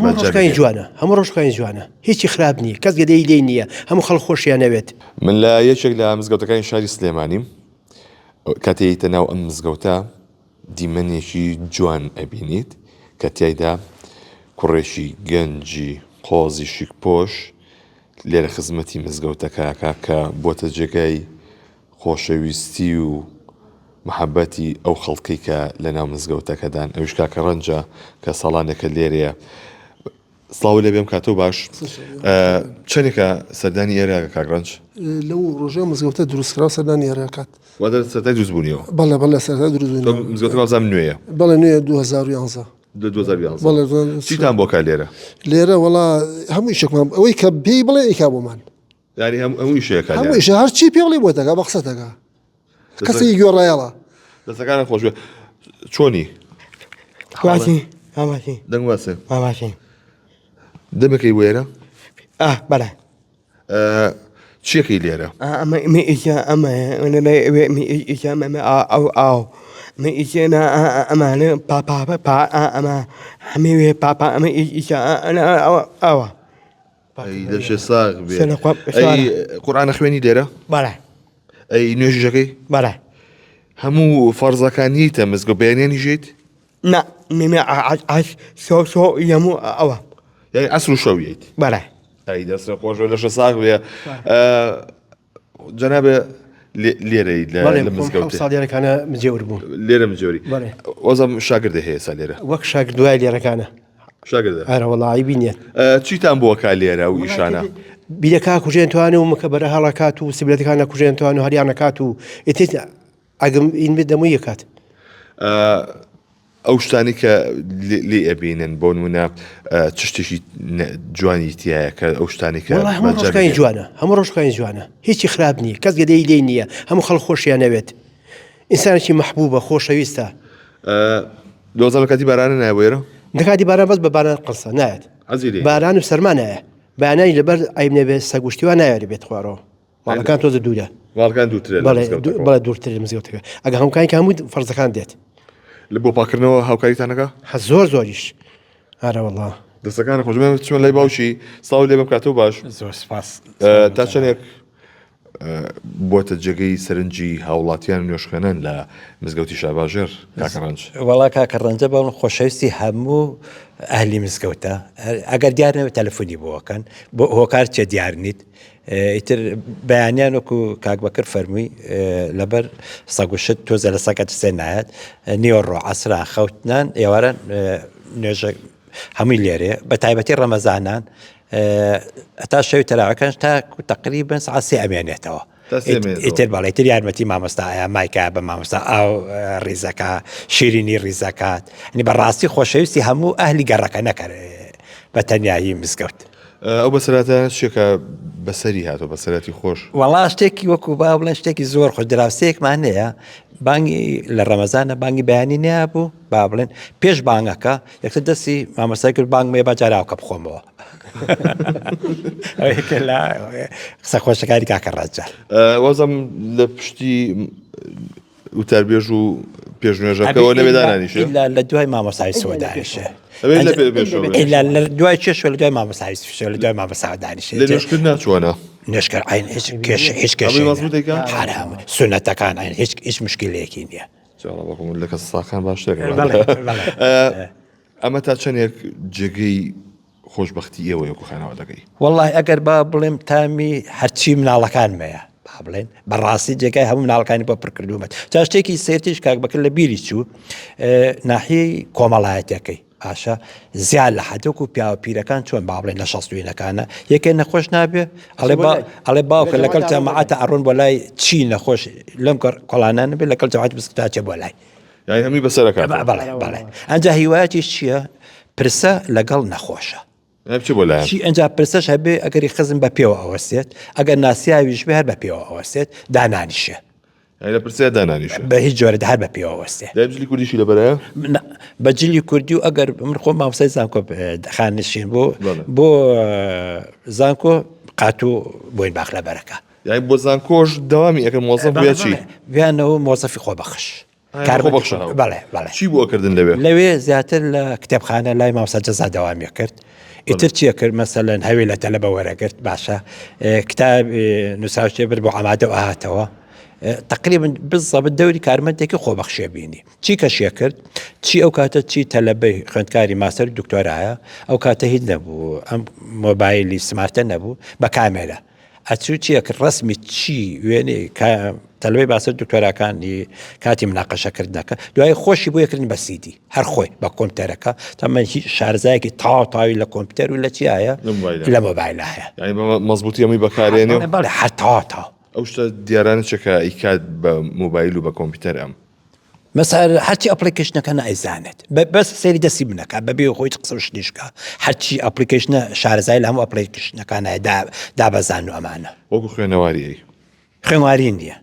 هەموو ڕۆژەکانی جوانە هەموو ڕۆژەکانی جوانە هیچی خراپ نییە کەس گەدەی لێی نییە هەموو خەڵک خۆشیان نەوێت. من لە یەکێک لە مزگەوتەکانی شاری سلێمانیم کاتێ یەیتە ناو ئەم مزگەوتە دیمەنێکی جوان ئەبینیت کە تیایدا کوڕێکی گەنجی قۆزی شیکپۆش لێرە خزمەتی مزگەوتەکە ئەکا کە بۆتە جێگای خۆشەویستی و محەبەتی ئەو خەڵکەی کە لەناو مزگەوتەکەدان ئەویش کاکە ڕەنجە کە ساڵانێکە لێرەیە سڵاو لێ بێم کاتۆ باش چەندێکە سەردانی ئێرە کاک ڕەنج لەو ڕۆژە مزگەوتە دروستکرا سەردانی ئێرە کات وادە سەرای دروست بوونیەوە بەڵێ بەڵێ سەرای دروست مزگەوتە وازام نوێیە بەڵێ نوێ 2011 2011 بەڵێ چیتان بۆ کا لێرە لێرە وەڵا هەموو شێکمان ئەوەی کە پێی بڵێ ئیکا بۆمان یاری هەموو هەموو شێکا هەموو شێ هەرچی پێ بڵێ بۆ دەکا بە قسە دەکا کەسی گوێڕایەڵە دەستەکانە خۆش بێ چۆنی باشی باشی دەنگ واسێ باشی دەمەکەی وێرە ئا بەڵێ چیەکەی لێرە ئەمە ئەمە ئیشە ئەمە ئیشە ئەمە ئەو ئاو ئەمە ئیشە ئەمانە پا پا پا ئەمە هەمێ وێ پاپا ئەمە ئیشە ئەوە ئەی دەشێ ساغ بێ ئەی قورئانە خوێنی لێرە بەڵێ ئەی نوێژەکەی بەڵێ هەموو فەرزەکان ییتە مزگەوت بەیانیانی ژیت نا میمێ شۆ شۆ یەموو ئەوە یعنی عەسر و شەو ییت بەڵێ ئەی دەستە خۆش بێ لەشە ساغ بێ جەنابێ لێرەی لە مزگەوت ساڵ لێرەکانە مجێور بووم لێرە مجێوری وەزم شاگردە هەیە سا لێرە وەک شاگرد دوای لێرەکانە شاگردە ئەرە وەڵا عیبی نییە چیتان بۆ کا لێرە و ئیشانە بیرەکە کوژێن توان و مکە بەرە هەڵەکات و سبلەتەکان نەکوژێن توان و هەریانەکات و ئیتر ئەگم ئین بێت دەمووی یەکات. ئەو شتانی کە لێ ئەبینن بۆ نمونە چ شتێکی جوانی تایە کە ئەو شتانی کە هەموو ڕۆژەکانی جوانە هەموو ڕۆژەکانی جوانە هیچی خراپ نییە کەس گەدەی لێی نییە هەموو خەڵک خۆشیان نەوێت ئینسانێکی مەحبوبە خۆشەویستە دۆزە لە کاتی بارانە نایە بۆ ئێرە دەکاتی باران بەس بە باران قەڵسە نایەت باران و سەرما نایە بەیانانی لەبەر عیب نەبێت سەگوشتیوان نایەری بێت خوارەوە ماڵەکان تۆزە دوورە. ماڵەکان دوورترە لە مزگەوتەکەوە. بەڵێ دوورترە لە مزگەوتەکە. ئەگەر هەمووکانی کە هەموو فەرزەکان دێت. لە بۆ پاکردنەوە هاوکاریتان ئەکا؟ هە زۆر زۆریش. ئارە وەڵا. دەستەکانت خۆش بێ بچمە لای باوکی سڵاو لێ بکاتەوە باش. زۆر سپاس. تا چەندێک بووەتە جێگەی سەرنجی هاوڵاتیان و نوێژخوێنان لە مزگەوتی شارباژێڕ کاکە ڕەنج؟ وەڵا کاکە ڕەنجە بەڵام خۆشەویستی هەموو ئەهلی مزگەوتە ئەگەر دیار نەبێت تەلەفۆنی بۆ ئەکەن بۆ هۆکار چیە دیار نیت ئیتر بەیانیان وەکو کاک بەکر فەرمووی لەبەر سەگ و شت تۆزە لە سەگە ترسێ نایەت نیوەڕۆ عەسران خەوتنان ئێواران نوێژە هەمووی لێرێ بە تایبەتی ڕەمەزانان هەتا شەوی تەراوەکانش تا تقریبا سعات سێ ئەمێنێتەوە ئیتر بەڵێ تر یارمەتی مامۆستا ئایا مایکە بە مامۆستا ئاو ڕیزەکە شیرینی ڕیزەکات نی بەڕاستی خۆشەویستی هەموو ئەهلی گەڕەکە نەکەرێ بە تەنیایی مزگەوت. ئەو بەسەرهاتانە چیە کە بەسەری هاتوە بەسەرهاتی خۆش؟ وەڵا شتێکی وەکو با بڵێن شتێکی زۆر خۆش دراوسێیەکمان هەیە بانگی لە ڕەمەزانە بانگی بەیانی نەبوو با بڵێن پێش بانگەکە یەکسەر دەستی مامۆستای کرد بانگ مێ با جاراوکە بخۆمەوە ئەوەیەکە لە قسە خۆشەکانی کاکە ڕەجە وازم لە پشتی وتاربێژ و پێشنوێژەکەەوە نەبێ دانانیشێ ئیلا لە دوای مامۆستا یوسفەوە دانیشێ ئەبێ لە پێشەوە بێ. ئیلا لە دوای چێشەوە لە دوای مامۆستا یوسفیشەوە لە دوای مامۆستاوە دانیشێ لە نوێژکردن ناچووەنە نوێژکەر عین هیچ کێشە هیچ کێشەی ئەمەی مەزبووتێکە حەرام سوننەتەکان عین هیچ هیچ مشکلەیەکی نییە جا بەڵکم لە کەس ساکان باشترە بەڵێ بەڵێ ئەمە تا چەندێک جێگەی خۆشبەختی ئێوەیە وەکو خانەوادەکەی؟ وەڵای ئەگەر با بڵێم تامی هەرچی مناڵەکانمەیە با بڵێن بەڕاستی جێگای هەموو مناڵەکانی بۆ پڕ کردوومەت جا شتێکی سەیرتیش کاک بەکر لە بیری چوو ناحیەی کۆمەڵایەتەکەی باشە زیاد لە حەدۆک و پیاوە پیرەکان چۆن با بڵێن لە شەستوینەکانە یەکێ نەخۆش نابێ ئەڵێ با ئەڵێ باوکە لەگەڵ جەماعەتە ئەڕۆن بۆ لای چی نەخۆش لەم کۆڵانە نەبێ لەگەڵ جەماعەت بسکتاچێ بۆ لای یانی هەمووی بەسەرەکات بەڵێ بەڵێ ئەنجا هیوایەتیش چییە پرسە لەگەڵ نەخۆشە چی بۆ لایەن چی ئەنجا پرسەش هەبێ ئەگەری خزم بە پێوە ئەوەستێت ئەگەر ناسیاویش بێ هەر بە پێوە ئەوەستێت دانانیشێ یانی لە پرسەیە دانانیشێ بە هیچ جۆرە هەر بە پێوە ئەوەستێ دای جلی کوردیشی لەبەرە نا، بە جلی کوردی و ئەگەر من خۆم مامۆستای زانکۆ خانشین بۆ بەڵێ. بۆ زانکۆ قاتوو بۆین باخ لەبەرەکە یانی بۆ زانکۆش دەوامی ئەکەن مۆزەف بووە چی بیانەوە مۆزەفی خۆبەخش. کارخۆبەخشە بەڵێ بەڵێ چی بۆ کردن لەوێ؟ لەوێ زیاتر لە کتێبخانە لای مامۆستا جەزا دەوامی کرد ئیتر چیە کرد مەسەلەن هەوێ لە تەلەبە وەرەگرت باشە کتاب نووسراوچێ برد بۆ ئامادە و ئاهاتەوە تقریبا بزەبت دەوری کارمەندێکی خۆبەخشێ بینی چی کەشێ کرد چی ئەو کاتە چی تەلەبەی خوێندکاری ماستەر و دکتۆرایە ئەو کاتە هیچ نەبوو ئەم مۆبایلی سمارتە نەبوو بە کامێرە ئەچوو چی ئەکرد ڕەسمی چی وێنەی تەلەبەی باسە دکتۆراکانی کاتی مناقەشەکردنەکە دوای خۆشی بۆ یەکردن بە سیدی هەر خۆی بە کۆمپیوتەرەکە تەمەن هیچ شارەزایەکی تاو تاوی لە کۆمپیوتەر و لە چیایە لە مۆبایلە هەیە یعنی بە مەزبوطی ئەمەی بەکارێنێ بەڵێ بەڵێ هەر تاو تاو ئەو شتە دیارانە چە کە ئەیکات بە مۆبایل و بە کۆمپیوتەر ئەم مەسەر هەرچی ئەپڵیکەیشنەکە نایزانێت بەس سەیری دەستی بنەکە بەبێ خۆی قسە و شتیشکە هەرچی ئەپڵیکەیشنە شارەزای لە هەموو ئەپڵیکەیشنەکانە دابەزان و ئەمانە وەکو خوێنەواری ئەی خوێنواری نییە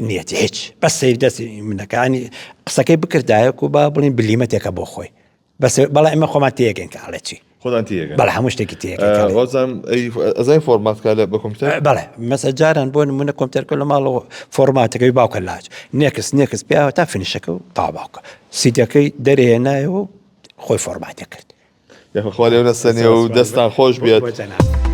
نیەتی هیچ بەس سەیری دەستی منەکانی قسەکەی بکردایەک و با بڵین بلیمەتێکە بۆ خۆی بەس بەڵێ ئێمە خۆمان تێگەین کە ئەڵێ چی خۆتان تێگەن بەڵێ هەموو شتێکی تێگەین کە ئەڵێ. وازانم ئەی ئەزانی فۆرمات کا لە بە کۆمپیوتەر بەڵێ مەسە جاران بۆ نمونە کۆمپیوتەرەکە لە ماڵەوە فۆرماتەکەی باوکە لاچ next next پیاوە تا finish ەکە و تا باوکە سیدەکەی دەرهێنایەوە و خۆی فۆرماتی کرد یاخوا خوا لێو نەسەنێ و دەستان خۆش بێت. بۆ جەناب.